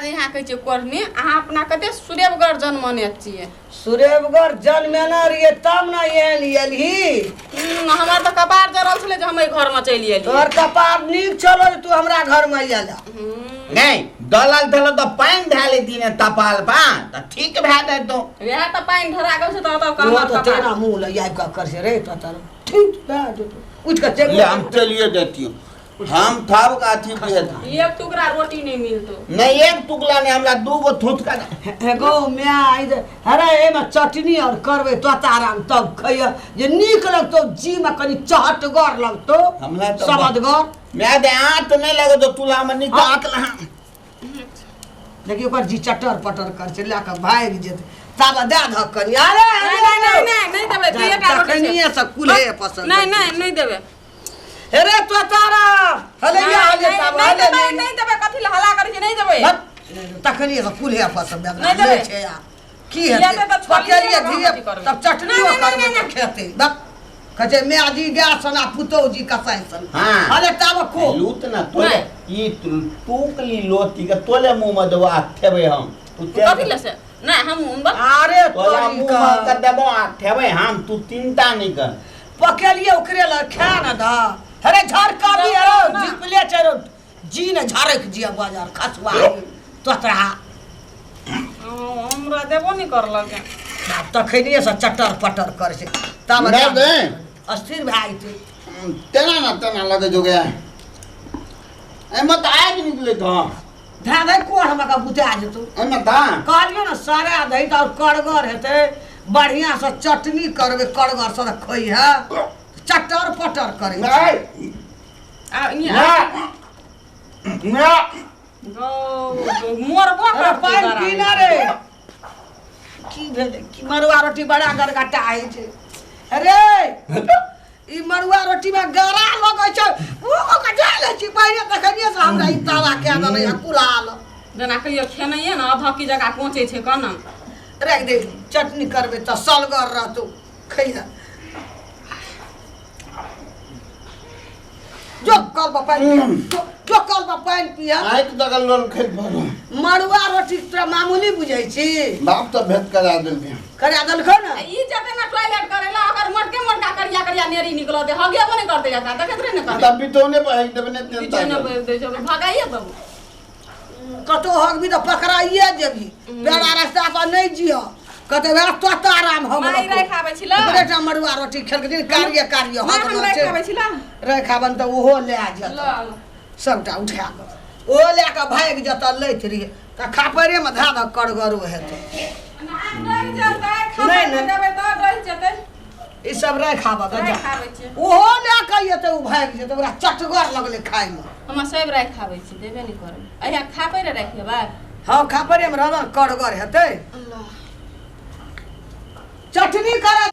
जे यहाँ कहै छियै कोढ़नी, अहाँ अपना कते सुरेबगर जन्मने छियै। सुरेबगर जन्मेने रहियै तब ने एहन एलही। हमर तऽ कपार जरल छलै जे हम एहि घरमे चलि एलियै। तोहर कपार नीक छलो जे तू हमरा घरमे आयल। नहीं दलल धल तऽ पानि धए लेती ने तपाल पा तऽ ठीक भए जेतौ। वएह तऽ पानि धरा गेल छै तऽ ओतऽ ओ हमर तऽ कपार। तेना मुँह लग आबि कऽ कर छै रे तो तर ठीक भए जेतौ, उठि कऽ चलि। ले हम चलिए जैतियो, हम थब का अथी बुझे। एक टुकड़ा रोटी नहीं मिलतो। नहीं एक टुकड़ा नहीं, हमरा दू गो थुथका। हे गो my, अरे एहिमे चटनी और करबै तोताराम तब खैय जे नीक लगतौ, जी में कनि चहटगर लगतौ। हमरा तऽ समदगर। My they आँत नहीं लगतो तुला में नीक आँत लहा। देखियौ ओकर जी चटर पटर कर छै, लए कऽ भागि जेतै तब दए धक कनि। अरे नहीं नहीं नहीं नहीं नहीं देबै, दुइये टा रोटी छै। तखनिए से कुल्हे पसंद। नहीं नहीं नहीं देबै। हे रे तोताराम, हले या हले नहीं, तब नहीं हले। देबै, नहीं देबै, कथी लए हल्ला करै छी? नहीं देबै। तखनिए से कुल्हे पसंद नहीं देबै। छै आ की किया हेतै? तऽ छोड़िए पकेलिए देबै, धीरे हम अथी करबै। तब चटनियो नहीं, नहीं, करबै नहीं, तऽ खेतै। बक कहै छै my जी गाय सन आ पुतोहु जी कसाई सन। हाँ। हले तब खो। लूत ना तोले ई टूकली लोती के तोले मुंह में देबो आ खेबै हम। तू तेल कथी लए से? नहीं हम बस अरे तोला तोरी मुंह में के के देबो आ खेबै हम, तू चिंता नहीं कर। पकेलिए ओकरे लग खा न द। अरे झड़का भी अरे जीपले छै रो, जी ने झड़क जिया बाजार खसुआ तोतरा। हमरा देबो नहीं करलक। आब तखनिए से चटर पटर करै छै तब नहि दे। अस्थिर भए जेतै। तेना ना तेना लगे जो गया एहिमे तऽ आगि निकलैत हँ। धए दे कोढ़मे के बुता जेतौ। एहिमे तऽ कहलियौ ने सरा दही तऽ आओर कड़गर हेतै, बढ़िआँसँ चटनी करबै कड़गरसँ तऽ खइहे, चटर पटर करै छै। नहि। आ इहाँ नहि नहि। गौ मरबो अरे करतै पानि गरामे। पीना रे, की भेलै? की मड़ुआ रोटी बड़ा गरगट्टा होइ छै। अरे ई मड़ुआ रोटी में गरा लगै छै, ओ ओकर जाय लै छी पहिने देखलियै से हमरा ई तावा कए देलै आ कुलाल। जेना कहियो खेनाइए ने अधकी जगह पहुँचै छै कना। राखि दे, चटनी करबै तऽ सलगर रहतौ, खैहे। जो कल पर पानि पिया, जो जो कल पर पानि पिया। आँखि दगल लोल खेल पड़ो। मड़ुआ रोटी तोरा मामूली बुझै छी? बाप तऽ भेंट करा देलकै। करा देलखौ ने। आ ई जेतै ने टॉयलेट करै लए, ओकर मोटके मोटका करिया करिया नेरी निकलतै, हगेबो नहि करतै एकरा, देखैत रही ने कभी। तब बितौने पर हगि देबै ने तेल। बिछौने पर दै छै, भगाइए देबो। कतौ हगबी तऽ पकड़ाइए जेबी, बेड़ा रास्ता पर नहि जिह कतौ, वएह तोता आराम हो। माइ राखि आबै छी ल। ओकरे मड़ुआ रोटी खेलकै दिन कार्य कार्य। माँ हम राखि आबै छी ल। राखि आबन तऽ ओहो लए जेतौ। ल ल। सबटा उठा कऽ ओहो लए कऽ भागि जेतऽ, लैत रहियै तऽ खापड़ेमे धए दऽ, करगरो हेतै। रहि जेतै। नहि, खाबै नहि। देबै तऽ रहि जेतै। ई सब राखि आबऽ दऽ, जा। राखि आबै छियै। ओहो लए कऽ एतै, ओ भागि जेतै, ओकरा चटगर लगलै खायमे। हम सब राखि आबै छी, देबे नहि करबै। अहिया खापड़े राखि लेबै। हँ, खापड़ेमे रहल ने करगर हेतै। अल्लाह। चटनी करऽ।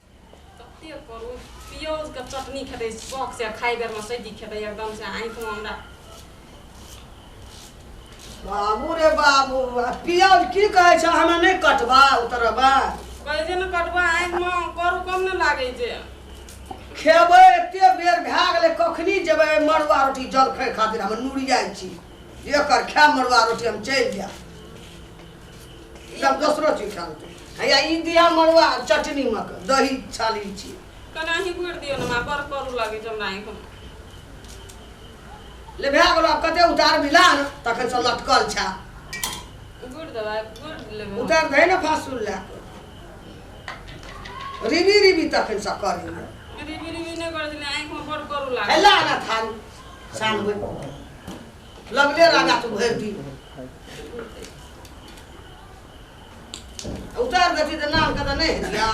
कते करू प्याज के चटनी खेतै शौक से, खाइ बेरमे सब्जी खेतै एकदम से आँखिमे हमरा। बाबू रे बाबू, आ पियाज की कहै छै? हमे नहि कटबा उतरबा। कहै छै ने कटबा, आँखिमे करू कम ने लागै छै। खेबै एते बेर भए गेलै, कखनी जेबै मड़ुआ रोटी जलखै खातिर? हम नुरियाइ छी, एकर खायब मड़ुआ रोटी हम चलि जायब, सब दोसरो चीज खा लेतै। हैया ई दिया मड़ुआ चटनी मे के दही छाली छी। कना ही गुड़ि दियौ ने माँ, बड़ करू लागै छै हमरा आँखिमे। ले भए गेलो, आब कते उतार मिला ने, तखन से लटकल छै। गुड़ि देबै, गुड़ि लेबै। उतार दे ने फासुल लए कऽ, रिबी रिबी तखन से करैया। रिबी रिबी नहि करै छलै, आँखिमे बड़ करू लागै। हेला ना थारी सानबै लगले राजा तू भरि दी उतार देती तऽ नाम के तऽ नहि हेतिया।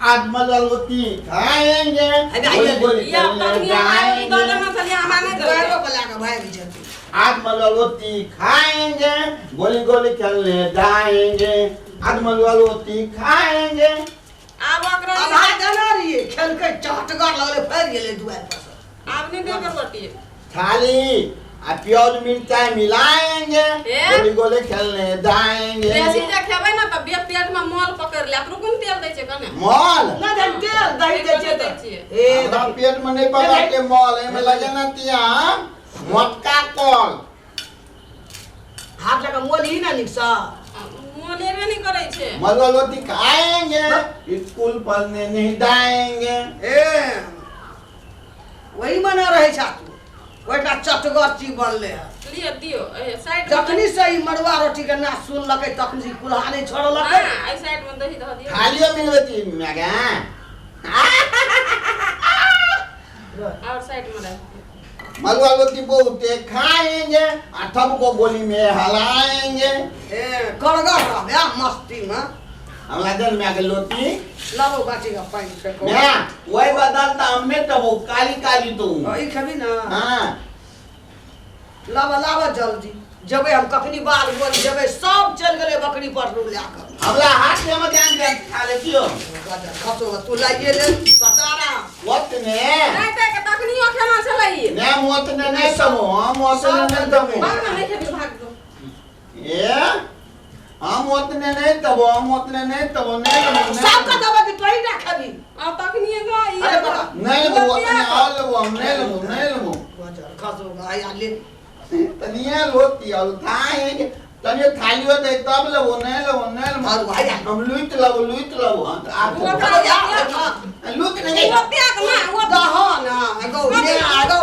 आज मलुआ रोटी खाएंगे। अरे आइए। गोली गोली या खेलने तखनी हमरा रोटी दऽ जाएंगे। देने छलियै, हमरा नहि देलकै। दुआरो पर लए कऽ भागि जेतै। आज मलुआ रोटी खाएंगे, गोली गोली खेलने जाएंगे, आज मलुआ रोटी खाएंगे। आब ओकरा आधा देने रहियै, खेलकै चटगर लगलै, फड़ि गेलै दुआरि पर से। आब नहि देबै रोटी। थाली आ प्याज मिर्चाई मिलाएंगे। ए? गोली गोली खेलने जाएंगे। बेसी जे खेबै ने तऽ बे पेटमे मल पकड़ि लेत। रुकू ने, तेल दै छै कने। मल नहि दै, तेल दही दै छियै दै तऽ छियै। ए हमरा पेट में नहीं पकड़ के मल एमे लगे ना तिया मोटका कल। हाथ। जाके मोलही ना नीकसँ। मोलेबे नहि करै छै। मलुआ रोटी खाएंगे, स्कूल पढ़ने नहीं जाएंगे। ए वही मना रहै छा तू, ओहिटा चटगर चीज बनले है। लिअ दियौ एहि साइड मे। जखनी से ई मड़ुआ रोटी के ना सुनलकै तखनी से ई कुल्हा नहि छोड़लकै। हाँ, एहि साइड में दही धऽ दियौ। थालियो मिलबै थी मैगा। और साइड में राखि दियौ। मलुआ रोटी बहुते खाएंगे आ सबको गोली में हलाएंगे। ए करगर रहबे आ मस्ती में। हमरा दे मैं के लोटी। लाबो बाटी का पानि फेंको। मैं वही बदल तो हमने तो वो काली काली तो ई खेबी ना? हाँ। लाबा लाबा जल्दी जेबै हम, कखनी बाल बोल जेबै, सब चलि गेलै बकरी पर लए कऽ। हमरा हाथ में मत ध्यान दे, खा ले क्यों? खसो तू लाइए ले सतारा। ओतने नहि तऽ तखनियो खेना छलै। ने ओतने नहीं समो, हम ओतने नहीं तबो। भाग ना, नहि खेबी भाग दो। ए हम ओतने नहीं तबो, हम ओतने नहीं तबो, नहीं लेबो, नहीं सबके लेबो। देबै कि तोही ना खेबी? आ तखनिए गो ई। अरे बाबा। नहीं लेबो ओतने, और लेबो हम, नहीं लेबो, नहीं लेबो। गजर खसो आया ले। तनिया लोटी और खाएंगे, तनिया थालियो दे तब लेबो, नहीं लेबो, नहीं लेबो। मारू आया। हम लूट लेबो, लूट लेबो। हाँ, तो आप वो लेबो। खा लिया। लूट नहीं। वो त्याग ना, वो दहो ना गौ ने आ गौ।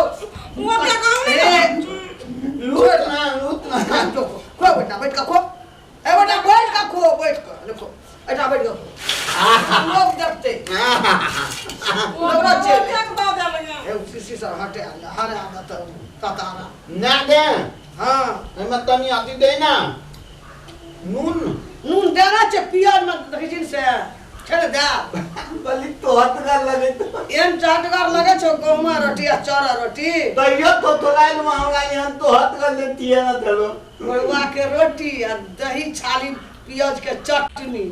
वो त्याग हम ए नहीं। लूट ना, लूट ना। खो खो बेटा, बैठ के खो। ए बेटा बैठ के खो, बैठ के देखो एटा बैठ के खो। लोग देखते वो लोग चले। त्याग दऽ देलकै। ए सीसी सर हटे आ हरे आ त ततारा। ना दे। हाँ। एमे तनी अथी दे ना, नून। नून देना छै पियाज में, देखै छी से छेड़ दे। बलि तो हटगर लगे तो। एहन चटगर लगे छौ गहुमा रोटी आ चाउर रोटी। तैयो तो तोलाइल में हमरा यहाँ तो हटगर लेती है ना चलो। मड़ुआ के रोटी आ दही छाली प्याज के चटनी।